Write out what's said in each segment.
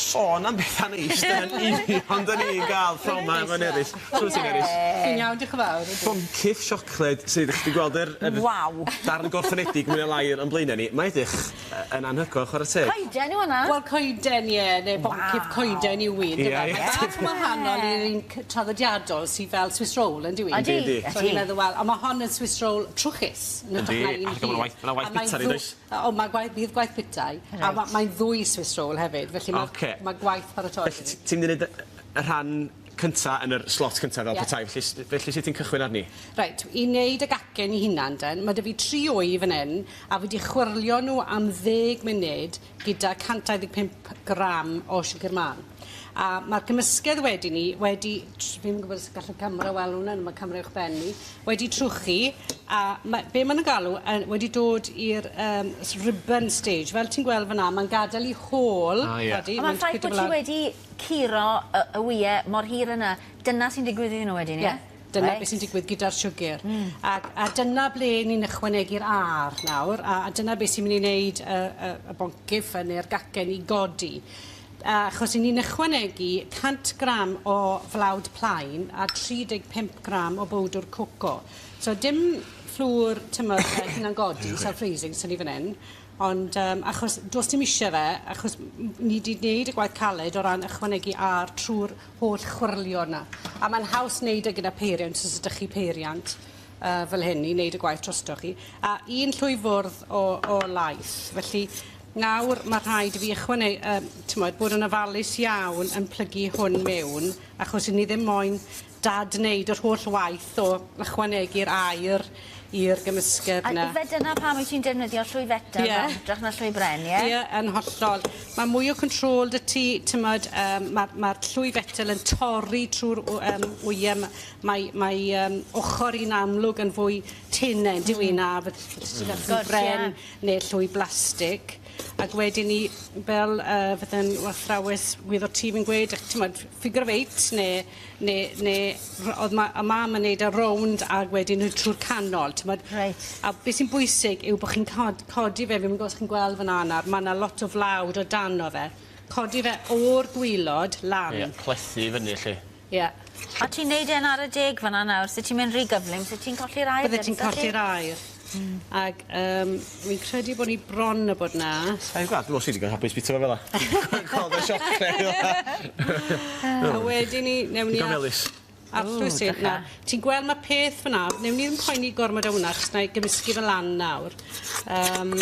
Sôn am betha neis dyna'n union 'dan ni'n ga'l pnawn 'ma efo Nerys. Shwt wyt ti Nerys? Fi'n iawn dioch yn fawr ydw. Boncyff siocled sydd 'ych chdi gweld yr yr... Waw. ...darn gorffenedig mwy ne' lai o'n blaena' ni. Mae edrych yy yn anhygoel chware teg. Coeden yw wnna. Wel coeden ie ne' boncyff coeden yw un Ie ie. Mae bach yn wahanol i'r un cy- traddodiadol sy fel Swiss roll on'd yw 'i? Odi. Yndi yndi. So o'n i'n meddwl wel a ma' hon yn Swiss roll trwchus yn Yndi ytrach na un ac ma' 'na waith ma' 'na waith A mae'n bita arni does? O ma' gwaith bydd gwaith bita-i. Reit. A ma' mae'n ddwy Swiss roll hefyd felly ma'... Oce. ...ma' gwaith paratoi. Felly ti ti'n mynd i neud y y rhan cynta yn yr slot cynta fel Ie. petai felly s- felly sut ti'n cychwyn arni? Reit i neud y gacen 'i hunan den ma' 'dy fi tri wy fan 'yn a fi 'di chwyrlio n'w am ddeg munud gyda 125 gram o siwgr mân. A ma'r gymysgedd wedyn 'ny wedi tr- fi'm yn gwbod os gall y camera wel' wnna ma' camera uwchben ni wedi trwchu a ma' be' ma' nw'n galw yn wedi dod i'r yym s- ribbon stage fel ti'n gweld fan 'na ma'n gadel 'i hôl. Ah ie. Odi A ma'r mae'n ffaith pido bo' ti lan. wedi curo y y wye mor hir yna dyna sy'n digwydd iddyn nhw wedyn ie? Ie. Dyna Reit. be' sy'n digwydd gyda'r siwgyr. Hmm. Ac a dyna ble ni'n ychwanegu'r ar nawr a a dyna be' sy'n myn' i neud y y y boncyff y ne'r gacen i godi. A achos 'yn ni'n ychwanegu 100 gram o flawd plaen a 35 gram o bowdwr coco. So dim fflwr t'mod yy hunan godi self raising sy ni fan 'yn ond yym achos do's dim isie fe achos m- m- ni 'di neud y gwaith caled o ran ychwanegu ar trw'r holl chwyrlïo 'na. A ma'n haws neud e gyda peiriant os o's 'dych chi peiriant yy fel hyn i neud y gwaith drostoch chi. A un llwy fwrdd o o laeth felly nawr ma' rhaid i fi ychwane- yy t'mod bod yn ofalus iawn yn plygu hwn mewn achos 'yn ni ddim moyn dad-neud yr holl waith o ychwanegu'r aer i'r gymysgedd A 'na. ife dyna pam wyt ti'n defnyddio llwy fetel... Ie. ...yn hytrach na llwy bren ie? Ie yn hollol. Ma' mwy o control 'dy ti t'mod yym ma'r ma'r llwy fetel yn torri trw'r w- yym wye ma' mae mae yym ochor un amlwg yn fwy tene on'd yw 'i na fydd llwy bren ne' llwy blastic. Ac wedyn 'ny fel yy fydde'n athrawes gwyddor tîm yn gweud t'mod figure of eight ne' ne' ne' ro- o'dd ma' o' mam yn neud e rownd ag wedyn yn trw'r canol t'mod? Reit. A be' sy'n bwysig yw bo' chi'n cod- codi fe fi'm yn gwbo os chi'n gweld fan 'na nawr ma' 'na lot o flawd o dano fe. Codi fe o'r gwilod lan. Ie plethu i fyny 'lly. Ie. A ti'n neud e'n ara deg fan 'na nawr so ti'n mynd rhy gyflym so ti'n colli'r aer Byddet ti'n colli'r aer. Hmm. Ag yym wi'n credu bo' ni bron a bod 'na. Sai'n gwad dwi me'wl swn i digon hapus bita fo fel 'a. Gweld y siocled fel 'a. A wedyn 'ny newn ni... Digon melys. Arllwys i... Na ti'n gweld ma' peth fan 'na newn ni ddim poeni gormod am wnna achos 'nai gymysgu fe lan nawr. Yym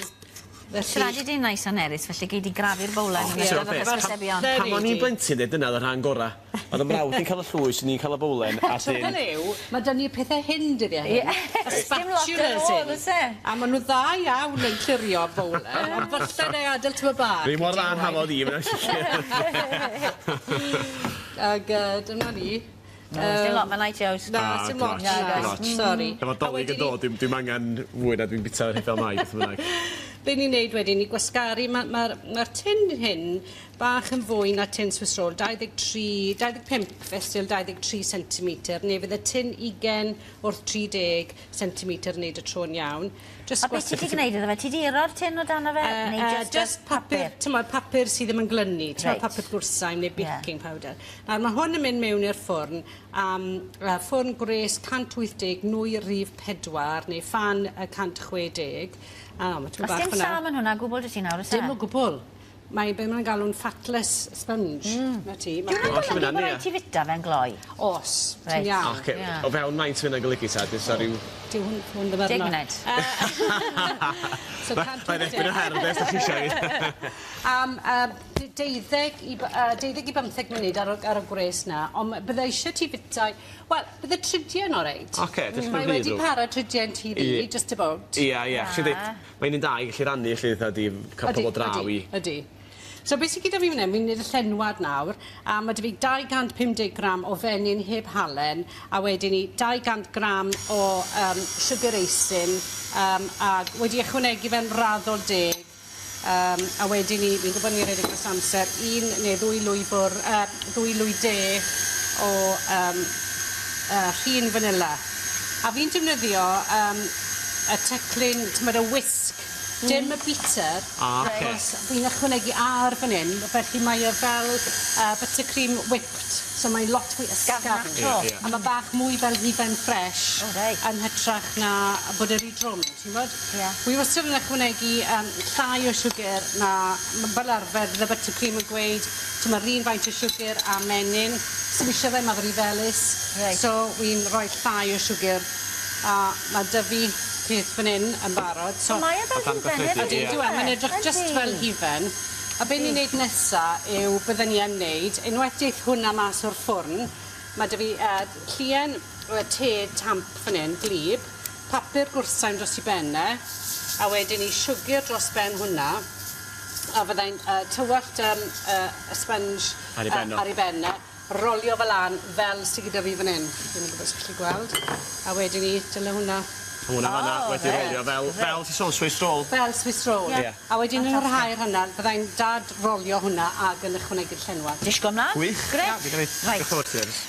felly... Siaradi di'n neis a nerys felly gei di grafu'r bowlen O ti'n gwbo be'? Pan o'n i'n blentyn de dyna o'dd y rhan gora'. O'dd 'y mrawd i'n ca'l y llwy 'swn i'n ca'l y bowlen a 'dyn... Fel yw ma' 'da ni'r pethe hyn dyddie hyn. Ie. Y Sdim lot ar spatulas ôl hyn. o's e? A ma' nw dda iawn yn clirio bowlen ond falle 'nai adel tymed bach. Ry' mor dda yn nhafod i ma' sicir. Ag yy dyna ni. Yym. Sdim lot ma' night out. Na sim lot na. Sori. Efo 'Dolig yn dod dwi'm dwi'm angan fwy na dwi'n bita rhith fel mae beth bynnag. Be' ni'n neud wedyn 'i gwasgaru ma' ma'r ma'r tin hyn bach yn fwy na tin Swiss roll, 23, 25 fesul 23 centimeter, neu fydd y tin ugen wrth 30 centimeter yn neud y tro'n iawn. Jyst A beth ti 'di gneud iddo fe? Ti 'di iro'r tin o dano fe? Yy neu yy jyst y jyst papur t'mod papur sy ddim yn glynu. T'mod Reit. papur gwrthsaim neu baking powder. Nawr ma' hwn yn mynd mewn i'r ffwrn am yy ffwrn gwres 180 nwy rif pedwar neu ffan yy 160. A ma' tipyn A bach sdim fyn 'na. sâm yn hwnna o gwbwl 'dy ti nawr o's e? Dim o gwbwl. Mae be' ma' nw'n galw'n fatless sponge. Hmm. 'Na ti. Dyw wnna'n golygu bo' raid ti fita fe'n gloi? O's. Ti'n iawn. Oce. O fewn faint ma' ynna'n golygu ta? Jys ar ryw... Dyw hwn hwn ddim arno. Deg munud. So 180. Mae'n ebyn o her ynde os 'dach chi isio 'i. Am yy de- deuddeg i by- yy deuddeg i bymtheg munud ar y ar y gwres 'na on' ma' bydde isie ti fita wel bydde trudien oreit. Oce jyst Mae wedi para trudien tŷ fi just about. Ia ia 'lly deud Mae'n un da i gallu rannu 'lly fatha 'di ca'l pobol draw i... Ydi ydi. So be' sy gyda fi fan 'yn fi'n neud y llenwad nawr a ma' 'dy fi 250 gram o fenyn heb halen a wedyn 'ny 200 gram o yym sugar raisin yym ag wedi ychwanegu fe'n raddol deg yym a wedyn 'ny fi'n gwbod ni redeg dros amser un ne' ddwy lwy fwr' yy ddwy lwy de o yym yy rhin fanila. A fi'n defnyddio yym y teclyn t'mod y whisk Dim y butter. Ah, oce. Achos fi'n ychwanegu ar fan 'yn, felly mae e fel buttercream whipped, so mae'n lot fwy ysgafn. Ysgafnach 'to. Ie, ie. A ma' bach mwy fel hufen ffres. O reit. Yn hytrach na bod e ry drwm, ti'n gwbod? Ie. Wi wastad yn ychwanegu llai o siwgyr na fel arfer bydde buttercream yn gweud t'mod 'r un faint o siwgyr a menyn. Sim isie fe, ma' fe ry felys. Reit. So wi'n rhoi llai o siwgyr a ma' 'dy fi peth fan 'yn yn barod so... So mae e fel Fatha'n hufen gyffredin, hefyd. Ydi, Ie. dyw e, mae'n edrych jyst fel hufen. A be' ni'n neud nesa yw bydden ni yn neud, unwaith deith hwnna mas o'r ffwrn, ma' 'dy fi llien te tamp fan 'yn, gwlyb, papur gwrthsaim dros 'i ben e, a wedyn 'ny siwgyr dros ben hwnna, a fyddai'n tywallt y sponge Ar ei ben o. ar ei ben e, rolio fe lan fel sy gyda fi fan 'yn. Dwi'm yn gwbod os chi 'llu gweld. A wedyn 'ny dyle hwnna Ma' hwnna fan 'na O, wedi reit. rolio fel fel ti sôn Swiss roll. Fel Swiss roll. Ie. A wedyn yn Fantastic. rhai hwnna, fyddai'n dad rolio hwnna ag yn ychwanegu'r llenwad. Disgwyl mlan. Gwych. Grêt. Ie, fi'n gneud. Reit. Diolch yn fawr ti Eris.